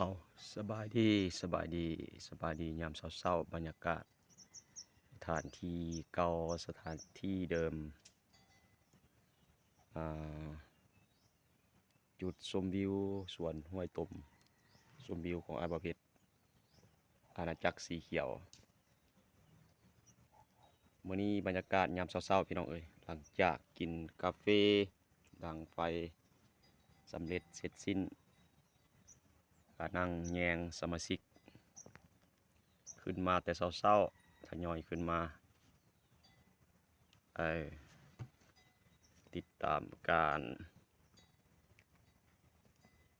ເອົາ ສະບາຍດີ ສະບາຍດີ ສະບາຍດີຍາມເຊົ້າໆ ບັນຍາກາດສະຖານທີ່ເກົ່າ ສະຖານທີ່ເດີມ ອ່າ ຈຸດຊົມວິວສວນຫ້ວຍຕົມ ຊົມວິວຂອງອ້າຍບ່າວເພັດ ອານາຈັກສີຂຽວ. ມື້ນີ້ບັນຍາກາດຍາມເຊົ້າໆ ພີ່ນ້ອງເອີຍ ຫຼັງຈາກກິນກາເຟ ດັງໄຟສຳເລັດເສັດສິ້ນ ກະນັ່ງແຍງສະມາຊິກ ຂຶ້ນມາແຕ່ເຊົ້າໆ ທະຍອຍຂຶ້ນມາ ເອີ ຕິດຕາມການ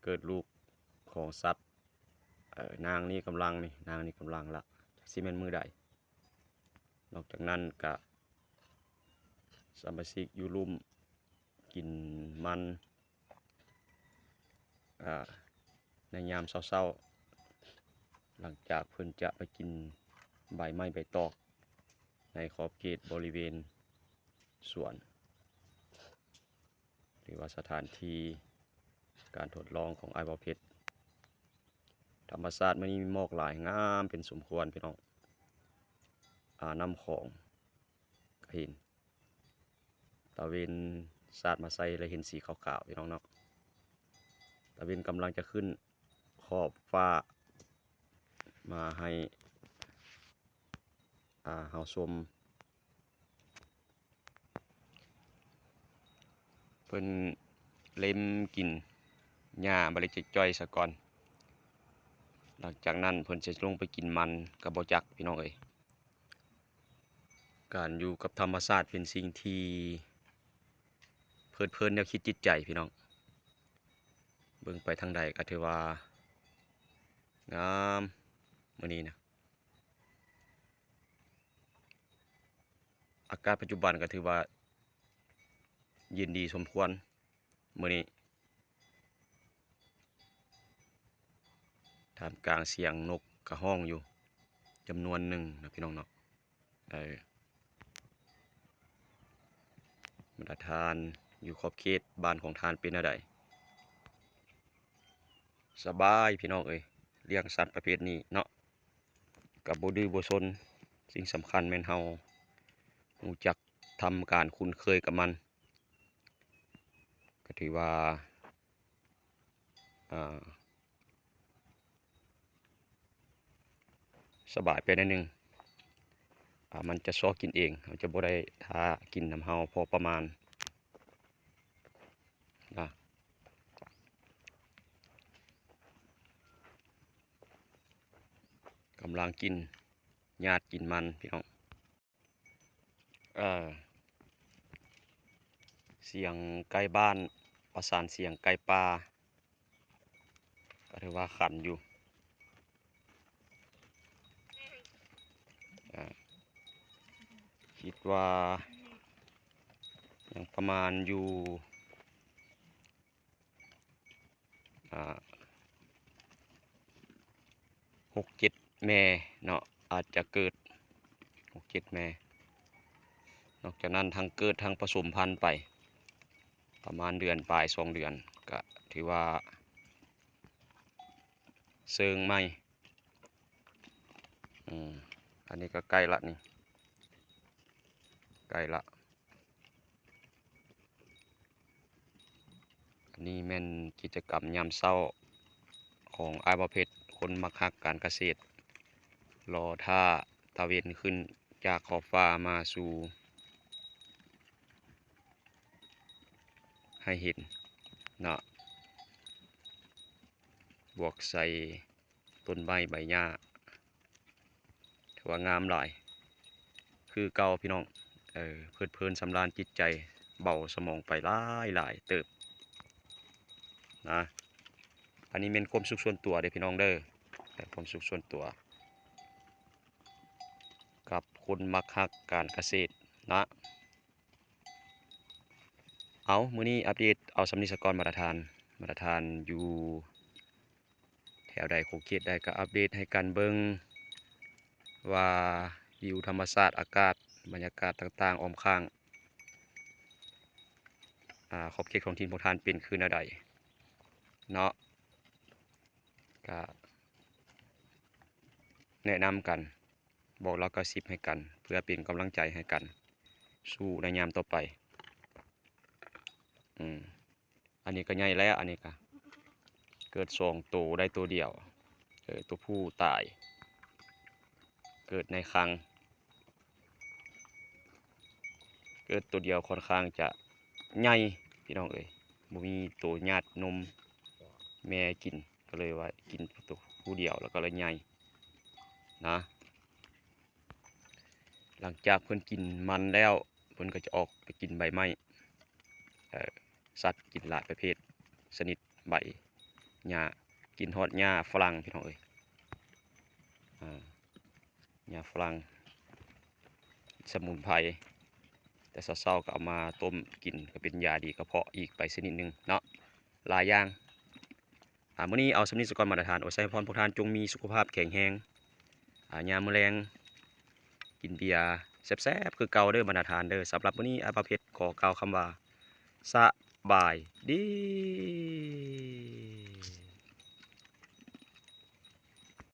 ເກີດລູກຂອງສັດ ເອີ ນາງນີ້ກຳລັງນີ້ ນາງນີ້ກຳລັງລະ ຈັກຊິແມ່ນມື້ໃດ. ນອກຈາກນັ້ນກະສະມາຊິກຢູ່ລຸ່ມ ກິນມັນ ອາ ໃນຍາມເຊົ້າໆ ຫຼັງຈາກເພິ່ນຈະໄປກິນໃບໄມ້ໃບຕອກ ໃນຂອບເຂດບໍລິເວນສວນ ຫຼືວ່າສະຖານທີ່ການທົດລອງຂອງອ້າຍບ່າວເພັດ. ທຳມະຊາດມື້ນີ້ມີໝອກຫຼາຍ ງາມເປັນສົມຄວນ ພີ່ນ້ອງ. ອາ ນ້ຳຂອງ ກະເຫັນ ຕາເວັນສາດມາໃສ່ ແລະ ເຫັນສີຂາວໆ ພີ່ນ້ອງເນາະ. ຕາເວັນກຳລັງຈະຂຶ້ນຂອບຟ້າມາໃຫ້ ອາ ເຮົາຊົມ. ເພິ່ນເລັມກິນຫຍ້າບາດເລັກຈອຍໆ ສາກ່ອນ. ຫຼັງຈາກນັ້ນເພິ່ນຈະລົງໄປກິນມັນກະບໍ່ຈັກ ພີ່ນ້ອງເອີຍ. ການຢູ່ກັບທຳມະຊາດເປັນສິ່ງທີ່ເພີດເພີນແນວຄິດຈິດໃຈ ພີ່ນ້ອງ. ເບິ່ງໄປທາງໃດກະຖືວ່າງາມ ມື້ນີ້ນະ. ອາກາດປັດຈຸບັນກະຖືວ່າເຢັນດີສົມຄວນ ມື້ນີ້ ທ່າມກາງສຽງນົກກະຮ້ອງຢູ່ຈຳນວນໜຶ່ງນະ ພີ່ນ້ອງເນາະ. ເອີ ບັນດາທ່ານຢູ່ຂອບເຂດບ້ານຂອງທ່ານເປັນແນວໃດ? ສະບາຍ ພີ່ນ້ອງເອີຍ ລ້ຽງສັດປະເພດນີ້ເນາະ ກະບໍ່ດື້ບໍ່ຊົນ. ສິ່ງສຳຄັນແມ່ນເຮົາຮູ້ຈັກທຳການຄຸ້ນເຄີຍກັບມັນ ກະຖືວ່າ ອາ ສະບາຍໄປໜ້ອຍໜຶ່ງ. ອາ ມັນຈະຊອກກິນເອງ ເຮົາຈະບໍ່ໄດ້ຖ້າກິນນຳເຮົາພໍປະມານນະ. ກຳລັງກິນ ຍາດກິນມັນ ພີ່ນ້ອງ. ເອີ ສຽງໄກ່ບ້ານປະສານສຽງໄກ່ປ່າ ກະຖືວ່າຂັນຢູ່. ອາ ຄິດວ່າຍັງປະມານຢູ່ ອາ ຫົກເຈັດແມ່ເນາະ ອາດຈະເກີດຫົກເຈັດແມ່. ນອກຈາກນັ້ນທັງເກີດທັງປະສົມພັນໄປ ປະມານເດືອນປາຍ ສອງເດືອນ ກະຖືວ່າເຊິ່ງໃໝ່. ອືມ ອັນນີ້ກະໃກ້ລະນີ້ ໃກ້ລະ. ອັນນີ້ແມ່ນກິດຈະກຳຍາມເຊົ້າຂອງອ້າຍບ່າວເພັດ ຄົນມັກຮັກການກະເສດ ລໍຖ້າຕາເວັນຂຶ້ນຈາກຂອບຟ້າມາສູ່ໃຫ້ເຫັນເນາະ ບວກໃສ່ ຕົ້ນໄມ້ໃບຫຍ້າ ຖືວ່າງາມຫຼາຍຄືເກົ່າ ພີ່ນ້ອງ. ເອີ ເພີດເພີນສຳລານຈິດໃຈ ເບົາສະໝອງໄປຫຼາຍໆເຕີບນະ. ອັນນີ້ແມ່ນຄວາມສຸກສ່ວນຕົວເດ້ ພີ່ນ້ອງເດີ ຄວາມສຸກສ່ວນຕົວກັບຄົນມັກຮັກການກະເສດນະ. ເອົາ ມື້ນີ້ອັບເດດເອົາສ່ຳນີ້ສາກ່ອນ ບັນດາທ່ານ ບັນດາທ່ານຢູ່ແຖວໃດ ຂົງເຂດໃດ ກະອັບເດດໃຫ້ກັນເບິ່ງວ່າວິວທຳມະຊາດ ອາກາດ ບັນຍາກາດຕ່າງໆອ້ອມຂ້າງ ອາ ຂອບເຂດຂອງຖິ່ນພວກທ່ານເປັນຄືແນວໃດເນາະ. ກະແນະນຳກັນ ບອກເລົ່າເກົ້າສິບໃຫ້ກັນ ເພື່ອເປັນກຳລັງໃຈໃຫ້ກັນ ສູ້ໃນຍາມຕໍ່ໄປ. ອືມ ອັນນີ້ກໍໃຫຍ່ແລ້ວ ອັນນີ້ກໍເກີດສອງໂຕ ໄດ້ໂຕດຽວ ເອີ ໂຕຜູ້ຕາຍ ເກີດໃນຄັງ ເກີດໂຕດຽວ ຂ້ອນຂ້າງຈະໃຫຍ່ ພີ່ນ້ອງເອີຍ ບໍ່ມີໂຕຍາດນົມແມ່ກິນ ກໍເລີຍວ່າກິນໂຕຜູ້ດຽວ ແລ້ວກໍເລີຍໃຫຍ່ນະ. ຫຼັງຈາກເພິ່ນກິນມັນແລ້ວ ເພິ່ນກໍຈະອອກໄປກິນໃບໄມ້ ເອີ ສັດກິນຫຼາຍປະເພດຊະນິດໃບຫຍ້າ ກິນຮອດຫຍ້າຝຣັ່ງ ພີ່ນ້ອງເອີຍ ອາ ຫຍ້າຝຣັ່ງ ສະໝຸນໄພ ແຕ່ເຊົ້າໆກໍເອົາມາຕົ້ມກິນ ກໍເປັນຢາດີກະເພາະອີກໄປຊະນິດໜຶ່ງເນາະ ຫຼາຍຢ່າງ. ອາ ມື້ນີ້ເອົາສ່ຳນີ້ສາກ່ອນ ບັນດາທ່ານ ອວຍໄຊພອນພວກທ່ານຈົ່ງມີສຸຂະພາບແຂງແຮງ ອາ ຍາມມື້ແລງກິນເບຍແຊບໆຄືເກົ່າເດີ ບັນດາທ່ານເດີ. ສຳລັບມື້ນີ້ ອ້າຍບ່າວເພັດຂໍກ່າວຄຳວ່າ ສະບາຍດີ.